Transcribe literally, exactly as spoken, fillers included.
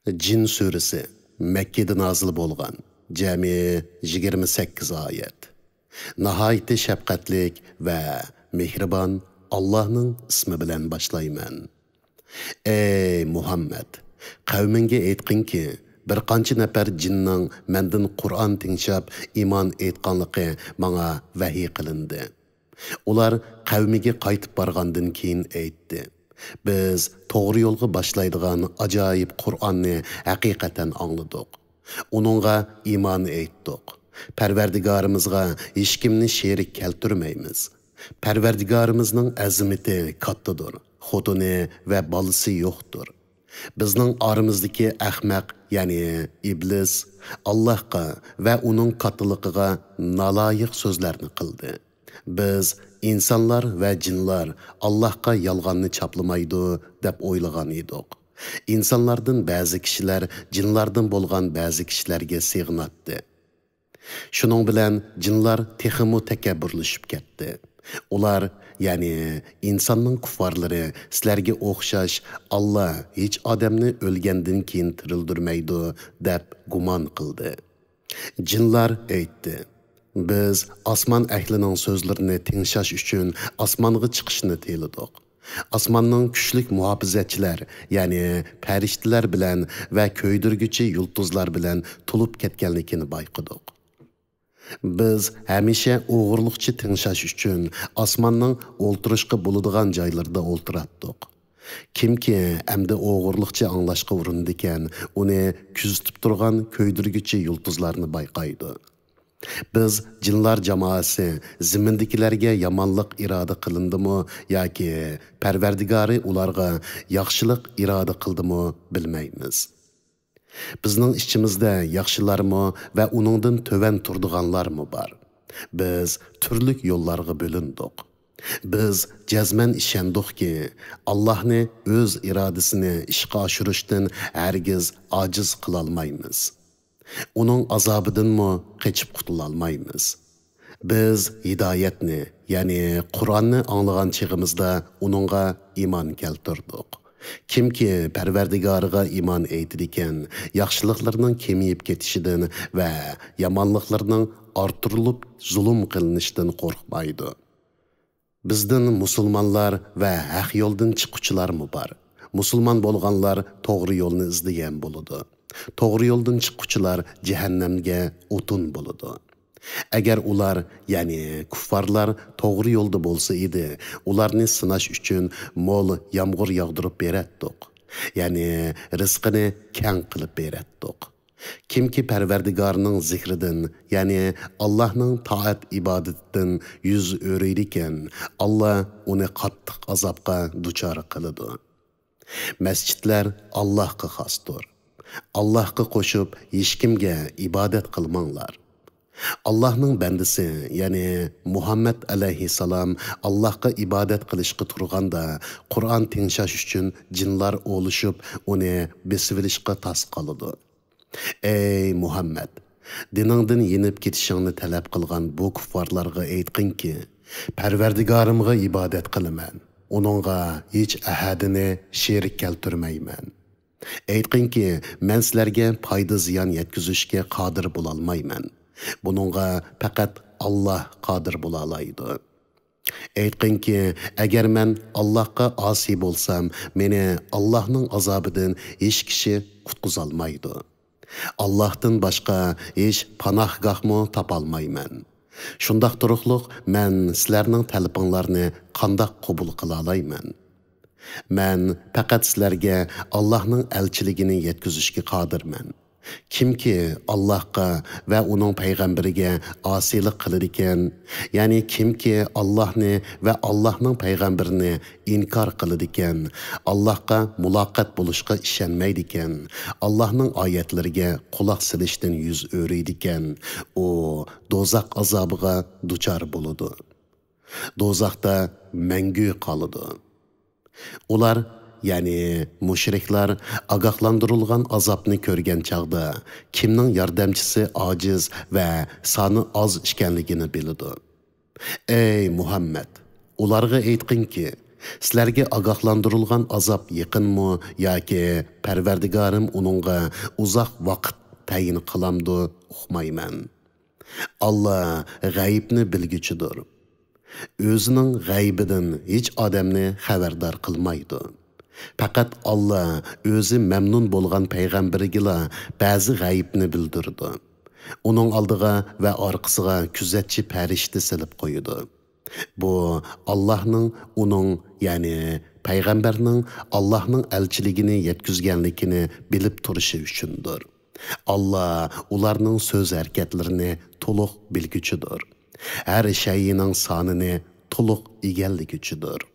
جىن سۈرىسى، مەككىدە نازىل بولغان، جەمئىي يىگىرمە سەككىز ئايەت. ناھايىتى شەپقەتلىك ۋە مېھرىبان ئاللاھنىڭ ئىسمى بىلەن باشلايمەن. ئەي مۇھەممەد، قەۋمىڭگە ئېيتقىنكى، بىر قانچە نەپەر جىننىڭ مەندىن قۇرئان تىڭشاپ ئىمان ئېيتقانلىقى ماڭا ۋەھىي قىلىندى. ئۇلار قەۋمىگە قايتىپ بارغاندىن كېيىن ئېيتتى: «بىز توغرا يولغا باشلايدىغان ئاجايىپ قۇرئاننى ھەقىقەتەن ئاڭلىدۇق. ئۇنىڭغا ئىمان ئېيتتۇق. پەرۋەردىگارىمىزغا ھېچكىمنى شېرىك كەلتۈرمەيمىز. پەرۋەردىگارىمىزنىڭ ئەزىمىتى كاتتىدۇر، خوتۇنى ۋە بالىسى يوقتۇر. بىزنىڭ ئارىمىزدىكى ئەخمەق، يەنى ئىبلىس، ئاللاھقا ۋە ئۇنىڭ كاتتىلىقىغا نالايىق سۆزلەرنى قىلدى. بىز ئىنسانلار ۋە جىنلار ئاللاھقا يالغاننى چاپلىمايدۇ دەپ ئويلىغان ئىدۇق. ئىنسانلاردىن بەزى كىشىلەر جىنلاردىن بولغان بەزى كىشىلەرگە سېغىناتتى. شۇنىڭ بىلەن جىنلار تېخىمۇ تەكەببۇرلىشىپ كەتتى. ئۇلار، يەنى ئىنساننىڭ كۇففارلىرى سىلەرگە ئوخشاش ئاللا ھېچ ئادەمنى ئۆلگەندىن كېيىن تىرىلدۈرمەيدۇ دەپ گۇمان قىلدى. جىنلار ئېيتتى: «بىز ئاسمان ئەھلىنىڭ سۆزلىرىنى تىڭشاش ئۈچۈن ئاسمانغا چىقىشنى تىلىدۇق. ئاسماننىڭ كۈچلۈك مۇھاپىزەتچىلەر، يەنى پەرىشتىلەر بىلەن ۋە كۆيدۈرگۈچى يۇلتۇزلار بىلەن تولۇپ كەتكەنلىكىنى بايقىدۇق. بىز ھەمىشە ئوغرىلىقچە تىڭشاش ئۈچۈن ئاسماننىڭ ئولتۇرۇشقا بولىدىغان جايلىرىدا ئولتۇراتتۇق. كىمكى ئەمدى ئوغرىلىقچە ئاڭلاشقا ئۇرۇنىدىكەن، ئۇنى كۆزىتىپ تۇرغان كۆيدۈرگۈچى يۇلتۇزلارنى بايقايدۇ. بىز جىنلار جامائەسى زېمىندىكىلەرگە يامانلىق ئىرادە قىلىندىمۇ ياكى پەرۋەردىگارى ئۇلارغا ياخشىلىق ئىرادە قىلدىمۇ بىلمەيمىز. بىزنىڭ ئىچىمىزدە ياخشىلارمۇ ۋە ئۇنىڭدىن تۆۋەن تۇرىدىغانلارمۇ بار. بىز تۈرلۈك يوللارغا بۆلۈندۇق. بىز جەزمەن ئىشەندۇقكى، ئاللاھنى ئۆز ئىرادىسىنى ئىشقا ئاشۇرۇشتىن ھەرگىز ئاجىز قىلالمايمىز. ئۇنىڭ ئازابىدىنمۇ قېچىپ قۇتۇلالمايمىز. بىز ھىدايەتنى، يەنى قۇرئاننى ئاڭلىغان چېغىمىزدا ئۇنىڭغا ئىمان كەلتۈردۇق. كىمكى پەرۋەردىگارىغا ئىمان ئېيتىدىكەن، ياخشىلىقلىرىنىڭ كېمىيىپ كېتىشىدىن ۋە يامانلىقلىرىنىڭ ئارتتۇرۇلۇپ زۇلۇم قىلىنىشىدىن قورقمايدۇ. بىزدىن مۇسۇلمانلار ۋە ھەق يولدىن چىققۇچىلارمۇ بار. مۇسۇلمان بولغانلار توغرا يولنى ئىزدىگەن بولىدۇ. توغرا يولدىن چىققۇچىلار جەھەننەمگە ئوتۇن بولىدۇ. ئەگەر ئۇلار، يەنى كۇففارلار توغرا يولدا بولسا ئىدى، ئۇلارنى سىناش ئۈچۈن مول يامغۇر ياغدۇرۇپ بېرەتتۇق. يەنى رىزقىنى كەڭ قىلىپ بېرەتتۇق. كىمكى پەرۋەردىگارىنىڭ زىكرىدىن، يەنى ئاللاھنىڭ تائەت ئىبادىتىدىن يۈز ئۆرۈيدىكەن، ئاللا ئۇنى قاتتىق ئازابقا دۇچار قىلىدۇ. مەسچىتلەر ئاللاھقا خاستۇر. ئاللاھقا قوشۇپ ھېچكىمگە ئىبادەت قىلماڭلار. ئاللاھنىڭ بەندىسى، يەنى مۇھەممەد ئەلەيھىسسالام ئاللاھقا ئىبادەت قىلىشقا تۇرغاندا، قۇرئان تىڭشاش ئۈچۈن جىنلار ئولىشىپ، ئۇنى بېسىۋېلىشقا تاس قالىدۇ. ئەي مۇھەممەد، دىنىڭدىن يېنىپ كېتىشىڭنى تەلەپ قىلغان بۇ كۇففارلارغا ئېيتقىنكى، پەرۋەردىگارىمغا ئىبادەت قىلىمەن، ئۇنىڭغا ھېچ ئەھەدىنى شېرىك كەلتۈرمەيمەن. ئېيتقىنكى، مەن سىلەرگە پايدا-زىيان يەتكۈزۈشكە قادىر بولالمايمەن. بۇنىڭغا پەقەت ئاللاھ قادىر بولالايدۇ. ئېيتقىنكى، ئەگەر مەن ئاللاھقا ئاسىي بولسام، مېنى ئاللاھنىڭ ئازابىدىن ھېچ كىشى قۇتقۇزالمايدۇ. ئاللاھتىن باشقا ھېچ پاناھگاھمۇ تاپالمايمەن. شۇنداق تۇرۇقلۇق مەن سىلەرنىڭ تەلىپىڭلارنى قانداق قوبۇل قىلالايمەن؟ مەن پەقەت سىلەرگە ئاللاھنىڭ ئەلچىلىكىنى يەتكۈزۈشكە قادىرمەن. كىمكى ئاللاھقا ۋە ئۇنىڭ پەيغەمبىرىگە ئاسىيلىق قىلىدىكەن، يەنى كىمكى ئاللاھنى ۋە ئاللاھنىڭ پەيغەمبىرىنى ئىنكار قىلىدىكەن، ئاللاھقا مۇلاقات بولۇشقا ئىشەنمەيدىكەن، ئاللاھنىڭ ئايەتلىرىگە قۇلاق سېلىشتىن يۈز ئۆرۈيدىكەن، ئۇ دوزاخ ئازابىغا دۇچار بولىدۇ. دوزاختا مەڭگۈ قالىدۇ. ئۇلار، يەنى مۇشرىكلار ئاگاھلاندۇرۇلغان ئازابنى كۆرگەن چاغدا، كىمنىڭ ياردەمچىسى ئاجىز ۋە سانى ئاز ئىكەنلىكىنى بىلىدۇ. ئەي مۇھەممەد، ئۇلارغا ئېيتقىنكى، سىلەرگە ئاگاھلاندۇرۇلغان ئازاب يېقىنمۇ ياكى پەرۋەردىگارىم ئۇنىڭغا ئۇزاق ۋاقىت تەيىن قىلامدۇ، ئۇقمايمەن. ئاللا غەيىبنى بىلگۈچىدۇر. ئۆزىنىڭ غەيىبىدىن ھېچ ئادەمنى خەۋەردار قىلمايدۇ. پەقەت ئاللا ئۆزى مەمنۇن بولغان پەيغەمبىرىگىلا بەزى غەيىبنى بىلدۈرىدۇ. ئۇنىڭ ئالدىغا ۋە ئارقىسىغا كۆزەتچى پەرىشتە سېلىپ قويىدۇ. بۇ ئاللاھنىڭ ئۇنىڭ، يەنى پەيغەمبەرنىڭ ئاللاھنىڭ ئەلچىلىكىنى يەتكۈزگەنلىكىنى بىلىپ تۇرۇشى ئۈچۈندۇر. ئاللا ئۇلارنىڭ سۆز ھەرىكەتلىرىنى تولۇق بىلگۈچىدۇر. ھەر شەيئىنىڭ سانىنى تولۇق ئىگىلىگۈچىدۇر.